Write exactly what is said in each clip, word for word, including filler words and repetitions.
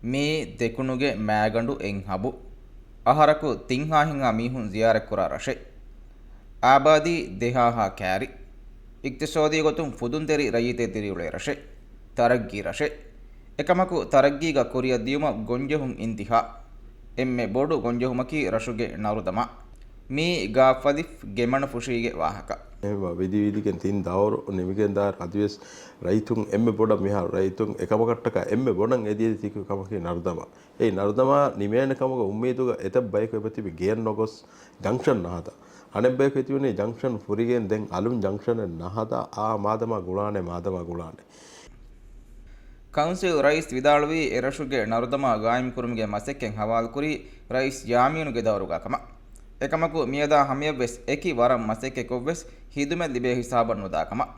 މިއީ ދެކުނުގެ މާގަނޑު އެއް ހަބު. އަހަރަކު ތިން ހާހެއްހާ މީހުން ޒިޔާރަތްކުރާ ރަށެއް. އާބާދީ ދެހާހާ ކާރި. އިޤްތިޞާދީ ގޮތުން ފުދުންތެރި ރައްޔިތެއް ދިރިއުޅޭ ރަށެއް. ތަރައްގީ ރަށެއް. އެކަމަކު ތަރައްގީގަ ކުރިއަށް ދިޔުމަށް ގޮންޖެހުން އިންތިހާ. އެންމެ ބޮޑު ގޮންޖެހުމަކީ ރަށުގެ ނަރުދަމާ. މިއީ ގާފަލިފް ގެމަނަފުށީގެ ވާހަކަ. އެހެންވެ ވިދި ވިދިގެން ތިން ދައުރު ނިމިގެންދާއިރު އަދިވެސް ރައްޔިތުން އެންމެ ބޮޑަށް މިހާރު ރައްޔިތުން އެކަމަކަށްޓަކާ އެންމެ ބޮޑަށް އެދިއެދި ތިކު ކަމަކީ ނަރުދަމާ. އެ ނަރުދަމާ ނިމޭނެ ކަމުގެ އުއްމީދުގަ އެތައް ބަޔަކު އެބަތިބި ގެޔަށް ނޮގޮސް ޖަންކްޝަން ނަހަދާ. އަނެއް ބަޔަކު އެތިބުނީ ޖަންކްޝަން ފުރިގެން ދެން އަލުން ޖަންކްޝަނެއް ނަހަދާ އާ މާދަމާ ގުޅާނެ، މާދަމާ ގުޅާނެ. ކައުންސިލް ރައީސް ވިދާޅުވީ އެރަށުގެ ނަރުދަމާ ގާއިމްކުރުމުގެ މަސައްކަތް ހަވާލުކުރީ ރައީސް ޔާމީނުގެ ދައުރުގަ ކަމަށް. އެކަމަކު މިއަދާ ހަމަޔަށްވެސް އެކި ވަރަށް މަސައްކަތްކޮށްވެސް ހިދުމަތް ލިބޭ ހިސާބަށް ނުދާ ކަމަށް.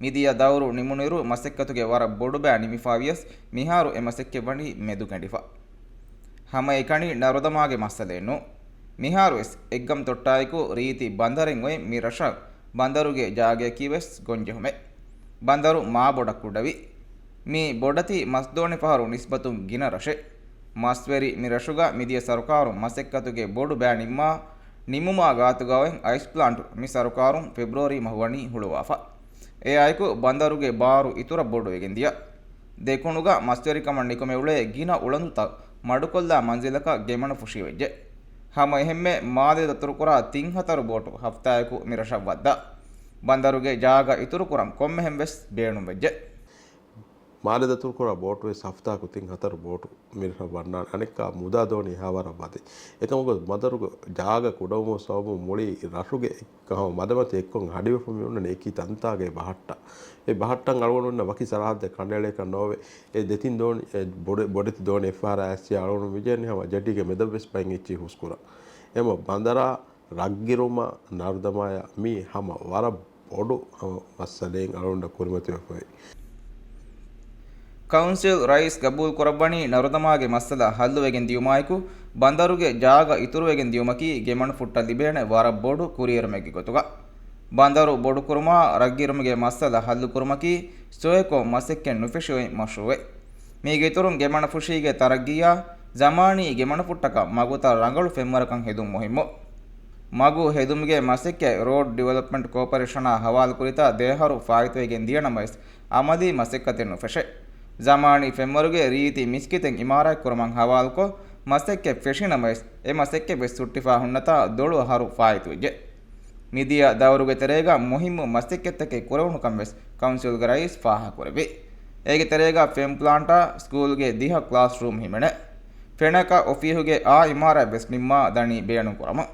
މިދިޔަ ދައުރު ނިމުނުއިރު މަސައްކަތުގެ ވަރަށް ބޮޑުބައި ނިމިފާވިޔަސް މިހާރު އެ މަސައްކަތް ވަނީ މެދުގެނޑިފަ. ހަމައެކަނި ނަރުދަމާގެ މައްސަލައެއް ނޫން. މިހާރުވެސް އެއްގަމް ތޮއްޓާއެކު ރީތި ބަނދަރެއް އޮތް މި ރަށަށް ބަނދަރުގެ ޖާގަޔަކީވެސް ގޮންޖެހުމެއް. ބަނދަރު މާ ބޮޑަށް ކުޑަވި. މީ ބޮޑެތި މަސްދޯނި ފަހަރު ނިސްބަތުން ގިނަ ރަށެއް. މަސްވެރި މި ރަށުގަ މިދިޔަ ސަރުކާރުން މަސައްކަތުގެ ބޮޑު ބައި ނިންމާ، ނިމުމާ ގާތުގަ އޮތް އައިސް ޕްލާންޓު މި ސަރުކާރުން ފެބްރުއަރީ މަހު ވަނީ ހުޅުވާފަ. އެއާއެކު ބަނދަރުގެ ބާރު އިތުރަށް ބޮޑުވެގެން ދިޔަ. ދެކުނުގަ މަސްވެރިކަމަށް ނިކުމެ އުޅޭ ގިނަ އުޅަނދުތައް މަޑުކޮށްލާ މަންޒިލަކަށް ގެމަނަފުށީ ވެއްޖެ. ހަމައެހެންމެ މާލެ ދަތުރުކުރާ ތިން ހަތަރު ބޯޓު ހަފްތާއަކު މި ރަށަށް ވައްދާ. ބަނދަރުގެ ޖާގަ އިތުރުކުރަން ކޮންމެހެން ވެސް ބޭނުންވެއްޖެ. މާލެ ދަތުރުކުރާ ބޯޓުވެސް ހަފްތާއަކު ތިން ހަތަރު ބޯޓު މިރަށަށް ވަންނާނެ. އަނެއްކާ މުދާ ދޯނި އެހާވަރަށް ވަދެ. އެކަމަކު ބަނދަރުގެ ޖާގަ ކުޑަވުމުގެ ސަބަބުން މުޅި ރަށުގެ އެއްކަހަލަ މަދަމަތި އެއްކޮށް ހަޑިވެފަ މި އޮންނަނީ އެކި ތަންތާގެ ބަހައްޓަށް. އެ ބަހައްޓަށް އަޅުގަނޑު އޮންނަ ވަކި ސަރަހައްދެއް ކަނޑައެޅޭކަށް ނޯވޭ. އެ ދެތިން ދޯނި، އެ ބޮޑެ-، ބޮޑެތި ދޯނި އެއްފަހަރާ އައްސި އަޅުގަނޑު މިޖެހެނީ ހަމަ ޖެޓީގެ މެދަށްވެސް ބައިން އެއްޗިހި ހުސްކުރަން. އެމަ ބަނދަރާ ރަށްގިރުމަށް ނަރުދަމާޔަށް މީ ހަމަ ވަރަށް ބޮޑު ހަމަ މައްސަލައެއް އަޅުގަނޑަށް ކުރިމަތިވެފައި. ކައުންސިލް ރައީސް ގަބޫލު ކުރައްވަނީ ނަރުދަމާގެ މައްސަލަ ހައްލުވެގެން ދިޔުމާއެކު، ބަނދަރުގެ ޖާގަ އިތުރުވެގެން ދިޔުމަކީ ގެމަނަފުއްޓަށް ލިބޭނެ ވަރަށް ބޮޑު ކުރިއެރުމެއްގެ ގޮތުގަ. ބަނދަރު ބޮޑުކުރުމާ، ރަށްގިރުމުގެ މައްސަލަ ހައްލުކުރުމަކީ ސޮއެކޯ މަސައްކަތް ނުފެށި އޮތް މަޝްރޫއެއް. މީގެ އިތުރުން ގެމަނަފުށީގެ ތަރައްގީއާ، ޒަމާނީ ގެމަނަފުއްޓަކަށް މަގުތައް ރަނގަޅު ފެންވަރަކަށް ހެދުން މުހިއްމު. މަގު ހެދުމުގެ މަސައްކަތް ރޯޑް ޑިވެލޮޕްމަންޓް ކޯޕަރޭޝަނާ ހަވާލުކުރިތާ ދެއަހަރު ފާއިތުވެގެން ދިޔަ ނަމަވެސް، އަމަލީ މަސައްކަތެއް ނުފެށޭ. ޒަމާނީ ފެންވަރުގެ ރީތި މިސްކިތެއް އިމާރާތް ކުރުމަށް ހަވާލުކޮށް، މަސައްކަތް ފެށި ނަމަވެސް، އެ މަސައްކަތް ވެސް ހުއްޓިފާ ހުންނަތާ ދޮޅު އަހަރު ފާއިތުވެއްޖެ. މިދިޔަ ދައުރުގެ ތެރޭގަ މުހިއްމު މަސައްކަތްތަކެއް ކުރެވުނުކަން ވެސް ކައުންސިލްގެ ރައީސް ފާހަގަކުރެއްވި. އޭގެ ތެރޭގަ ފެން ޕްލާންޓާ ސްކޫލްގެ ދިހަ ކްލާސްރޫމް ހިމެނޭ. ފެނަކަ އޮފީހުގެ އާ އިމާރާތް ވެސް ނިންމާ ދަނީ ބޭނުންކުރަމުން.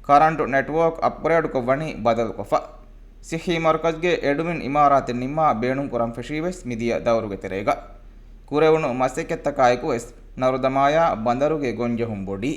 ކަރަންޓު ނެޓްވޯކް އަޕްގްރޭޑްކޮށް ވަނީ ބަދަލުކޮށްފަ. ސިއްހީ މަރުކަޒްގެ އެޑްމިން އިމާރާތެއް ނިންމާ ބޭނުންކުރަން ފެށީ ވެސް މިދިޔަ ދައުރުގެ ތެރޭގަ. ކުރެވުނު މަސައްކަތްތަކާއެކު ވެސް ނަރުދަމާޔާ ބަނދަރުގެ ގޮންޖެހުން ބޮޑީ.